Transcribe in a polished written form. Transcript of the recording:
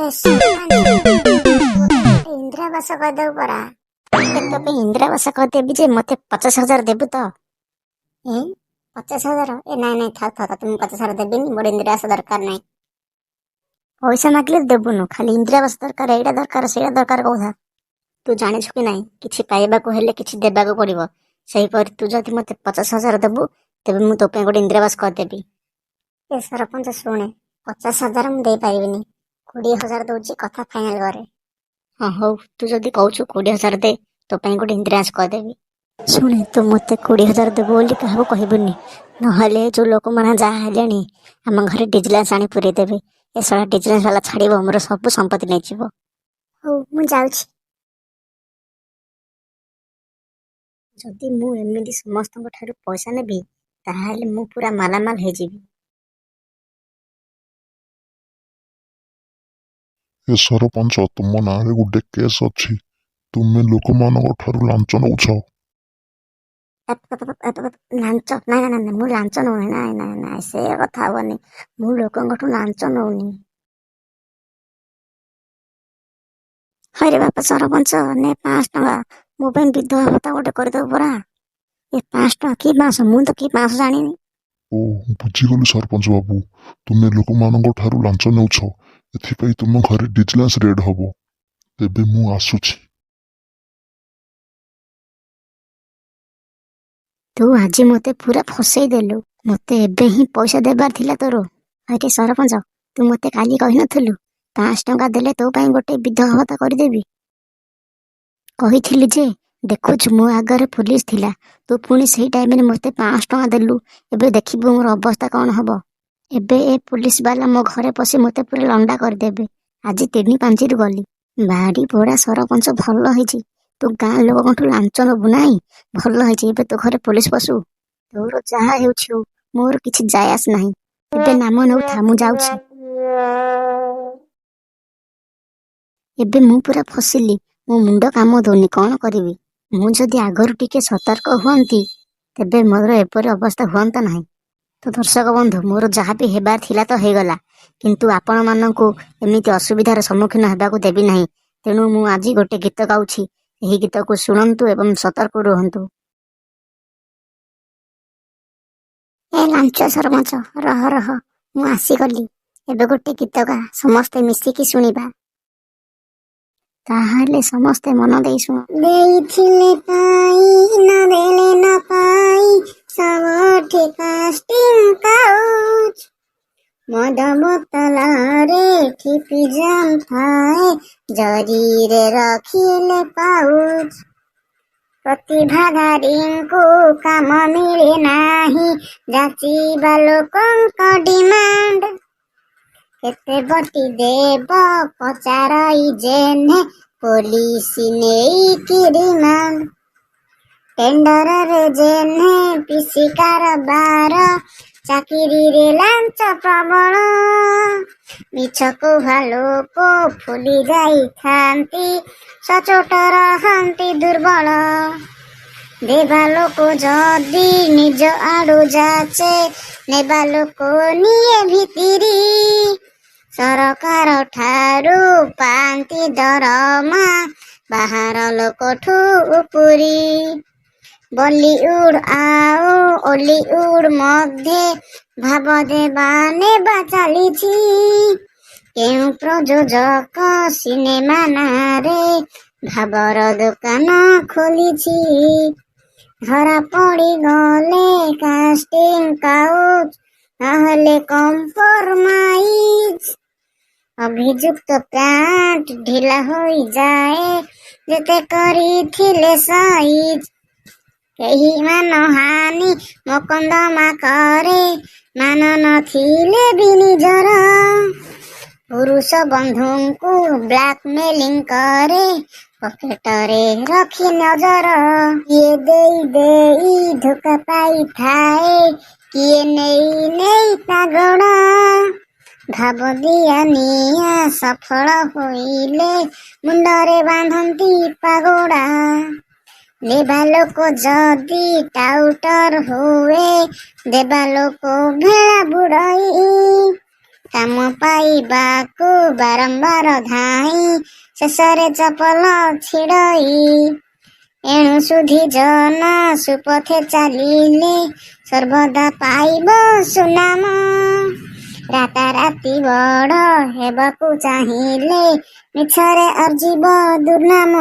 ଏ ସରପଞ୍ଚ, ଇନ୍ଦିରା ଆବାସ କରିଦେବୁ ପରା। ତୋ ପାଇଁ ଇନ୍ଦିରା ଆବାସ କରିଦେବି ଯେ, ମୋତେ 50,000 ଦେବୁ ତ? ଏ, 50,000? ଏ ନାଇଁ ନାଇଁ, ଥାଉ ଥାଉ, ତତେ ମୁଁ 50,000 ଦେବିନି। ମୋର ଇନ୍ଦିରା ଆବାସ ଦରକାର ନାହିଁ। ପଇସା ମାଗିଲେ ଦେବୁନୁ, ଖାଲି ଇନ୍ଦିରା ଆବାସ ଦରକାର, ଏଇଟା ଦରକାର, ସେଇଟା ଦରକାର କହୁଥା। ତୁ ଜାଣିଛୁ କି ନାହିଁ, କିଛି ପାଇବାକୁ ହେଲେ କିଛି ଦେବାକୁ ପଡ଼ିବ। ସେହିପରି ତୁ ଯଦି ମୋତେ 50,000 ଦେବୁ, ତେବେ ମୁଁ ତୋ ପାଇଁ ଗୋଟେ ଇନ୍ଦିରା ଆବାସ କରିଦେବି। ଏ ସରପଞ୍ଚ, ଶୁଣେ, 50,000 ମୁଁ ଦେଇପାରିବିନି। 20,000 ଦଉଛି, କଥା ଫାଇନାଲ କରେ। ହଁ ହଉ, ତୁ ଯଦି କହୁଛୁ 20,000 ଦେ, ତୋ ପାଇଁ ଗୋଟେ ଇନ୍ଦିରା ଆବାସ କରିଦେବି। ଶୁଣେ, ତୁ ମୋତେ 20,000 ଦେବୁ ବୋଲି କାହାକୁ କହିବୁନି। ନହେଲେ ଯୋଉ ଲୋକମାନେ ଯାହା ହେଲେଣି, ଆମ ଘରେ ଭିଜିଲାନ୍ସ ଆଣି ପୁରେଇ ଦେବେ। ଏ ଶଳା ଭିଜିଲାନ୍ସ ବାଲା ଛାଡ଼ିବ? ମୋର ସବୁ ସମ୍ପତ୍ତି ନେଇଯିବ। ହଉ, ମୁଁ ଯାଉଛି। ଯଦି ମୁଁ ଏମିତି ସମସ୍ତଙ୍କ ଠାରୁ ପଇସା ନେବି, ତାହେଲେ ମୁଁ ପୁରା ମାଲାମାଲ ହେଇଯିବି। ଏ ସରପଞ୍ଚ, ତୁମ ନାଁରେ ଗୋଟେ କେସ୍ ଅଛି। ତୁମେ ଲୋକମାନଙ୍କ ଠାରୁ ଲାଞ୍ଚ ନଉଛ। ଲାଞ୍ଚ? ନାଇଁ ନାଇଁ ନାଇଁ, ମୁଁ ଲାଞ୍ଚ ନଉନି। ନାଇଁ ନାଇଁ ନାଇଁ, ସେ କଥା ହବନି। ମୁଁ ଲୋକଙ୍କଠୁ ଲାଞ୍ଚ ନଉନି। ହଇରେ ବାପା ସରପଞ୍ଚ, ନେ 500 ଟଙ୍କା। ମୋ ପାଇଁ ବିଧବା ଭତ୍ତା ଗୋଟେ କରିଦେବୁ ପରା। ଏ 500 ଟଙ୍କା କି 500? ମୁଁ ତ କି 500 ଜାଣିନି। ଓ, ବୁଝିଗଲି ସରପଞ୍ଚ ବାବୁ, ତୁମେ ଲୋକମାନଙ୍କ ଠାରୁ ଲାଞ୍ଚ ନେଉଛ। ଏଥିପାଇଁ ତୁମ ଘରେ ଭିଜିଲାନ୍ସ ରେଡ୍ ହବ। ତେବେ ମୁଁ ଆସୁଛି। ତୁ ଆଜି ମୋତେ ପୁରା ଫସେଇ ଦେଲୁ। ମୋତେ ଏବେ ହିଁ ପଇସା ଦେବାର ଥିଲା ତୋର। ହଇରେ ସରପଞ୍ଚ, ତୁ ମୋତେ କାଲି କହିନଥିଲୁ 500 ଟଙ୍କା ଦେଲେ ତୋ ପାଇଁ ଗୋଟେ ବିଧବା ଭତ୍ତା କରିଦେବି? କହିଥିଲି ଯେ, ଦେଖୁଛୁ, ମୋ ଆଗରେ ପୋଲିସ ଥିଲା। ତୁ ପୁଣି ସେଇ ଟାଇମରେ ମୋତେ 500 ଟଙ୍କା ଦେଲୁ। ଏବେ ଦେଖିବୁ ମୋର ଅବସ୍ଥା କ'ଣ ହବ। ଏବେ ଏ ପୋଲିସ ବାଲା ମୋ ଘରେ ପଶି ମୋତେ ପୁରା ଲଣ୍ଡା କରିଦେବେ। ଆଜି ତିନି ପାଞ୍ଚିରୁ ଗଲି। ବାଡ଼ି ପୋଡ଼ା ସରପଞ୍ଚ, ଭଲ ହେଇଛି। ତୁ ଗାଁ ଲୋକଙ୍କଠୁ ଲାଞ୍ଚ ନେବୁ ନାହିଁ, ଭଲ ହେଇଛି। ଏବେ ତୋ ଘରେ ପୋଲିସ ପଶୁ। ତୋର ଯାହା ହେଉଛି ହଉ, ମୋର କିଛି ଯାଏ ଆସ ନାହିଁ। ଏବେ ନାମ ନେଉଥା, ମୁଁ ଯାଉଛି। ଏବେ ମୁଁ ପୁରା ଫସିଲି। ମୋ ମୁଣ୍ଡ କାମ ଦଉନି, କ'ଣ କରିବି? ମୁଁ ଯଦି ଆଗରୁ ଟିକେ ସତର୍କ ହୁଅନ୍ତି, ତେବେ ମୋର ଏପରି ଅବସ୍ଥା ହୁଅନ୍ତା ନାହିଁ। ତ ଦର୍ଶକ ବନ୍ଧୁ, ମୋର ଯାହା ବି ହେବାର ଥିଲା ତ ହେଇଗଲା, କିନ୍ତୁ ଆପଣମାନଙ୍କୁ ଏମିତି ଅସୁବିଧାର ସମ୍ମୁଖୀନ ହେବାକୁ ଦେବି ନାହିଁ। ତେଣୁ ମୁଁ ଆଜି ଗୋଟେ ଗୀତ ଗାଉଛି। ଏହି ଗୀତକୁ ଶୁଣନ୍ତୁ ଏବଂ ସତର୍କ ରୁହନ୍ତୁ। ଏ ଲାଞ୍ଚ ସରପଞ୍ଚ, ରହ ରହ, ମୁଁ ଆସିଗଲି। ଏବେ ଗୋଟେ ଗୀତ ଗା, ସମସ୍ତେ ମିଶିକି ଶୁଣିବା। ତାହେଲେ ସମସ୍ତେ ମନ ଦେଇ ଶୁଣ। ଦେଇଥିଲେ ପାଇ, ନ ଦେଲେ ନ ପାଇ, ସବୁଠି କାଷ୍ଟିଂ କାଉଚ୍। ମଦ ବୋତଲରେ ଠିପି ଜାମ୍ ଥାଏ, ଜରିରେ ରଖିଲେ ପାଉଚ୍। ପ୍ରତିଭାଧାରୀଙ୍କୁ କାମ ମିଳେ ନାହିଁ, ଯାଚିବା ଲୋକଙ୍କ ଡିମାଣ୍ଡ। କେତେ ବଟି ଦେବ ପଚାରଇ ଯେହ୍ନେ, ପୋଲିସ ନେଇକି ରିମାଣ୍ଡ। ଟେଣ୍ଡରରେ ଯେହ୍ନେ ପିସି କାରବାର, ଚାକିରିରେ ଲାଞ୍ଚ ପ୍ରବଳ। ମିଛ କୁହା ଲୋକ ଫୁଲି ଯାଇଥାନ୍ତି, ସଚୋଟ ରହନ୍ତି ଦୁର୍ବଳ। ଦେବା ଲୋକ ଯଦି ନିଜ ଆଡୁ ଯାଚେ, ନେବା ଲୋକ ନିଏ ଭିତିରି। ସରକାର ଠାରୁ ପାଆନ୍ତି ଦରମା, ବାହାର ଲୋକଠୁ ଉପୁରି। ବଲିଉଡ ଆଉ ଓଲିଉଡ ମଧ୍ୟେ ଭାବ ଦେବା ନେବା ଚାଲିଛି। କେଉଁ ପ୍ରଯୋଜକ ସିନେମା ନାଁରେ ଭାବର ଦୋକାନ ଖୋଲିଛି। ଧରା ପଡ଼ିଗଲେ କାଷ୍ଟିଂ କାଉଚ୍, ନହେଲେ କମ୍ପ୍ରମାଇଜ୍। ଅଭିଯୁକ୍ତ ପ୍ୟାଣ୍ଟ ଢିଲା ହୋଇଯାଏ, ଯେତେ କରିଥିଲେ ସାଇଜ୍। କେହି ମାନହାନି ମୋକଦ୍ଦମା କରେ, ମାନ ନଥିଲେ ବି ନିଜର। ପୁରୁଷ ବନ୍ଧୁଙ୍କୁ ବ୍ଲାକମେଲିଂ କରେ, ପକେଟରେ ରଖି ନଜର। କିଏ ଦେଇ ଦେଇ ଧୋକା ପାଇଥାଏ, କିଏ ନେଇ ନେଇ ତାଗଡ଼। ଭାବ ଦିଆ ନିଆ ସଫଳ ହୋଇଲେ, ମୁଣ୍ଡରେ ବାନ୍ଧନ୍ତି ପାଗୋଡ଼ା। ନେବା ଲୋକ ଯଦି ଟାଉଟର ହୁଏ, ଦେବା ଲୋକ ଭେଳା ବୁଡ଼ଇ। କାମ ପାଇବାକୁ ବାରମ୍ବାର ଧାଇଁ ଶେଷରେ ଚପଲ ଛିଡ଼ଇ। ଏଣୁ ସୁଧି ଜନ ସୁପଥେ ଚାଲିଲେ ସର୍ବଦା ପାଇବ ସୁନାମ। ରାତାରାତି ବଡ଼ ହେବାକୁ ଚାହିଁଲେ ମିଛରେ ଅର୍ଜିବ ଦୁର୍ନାମ।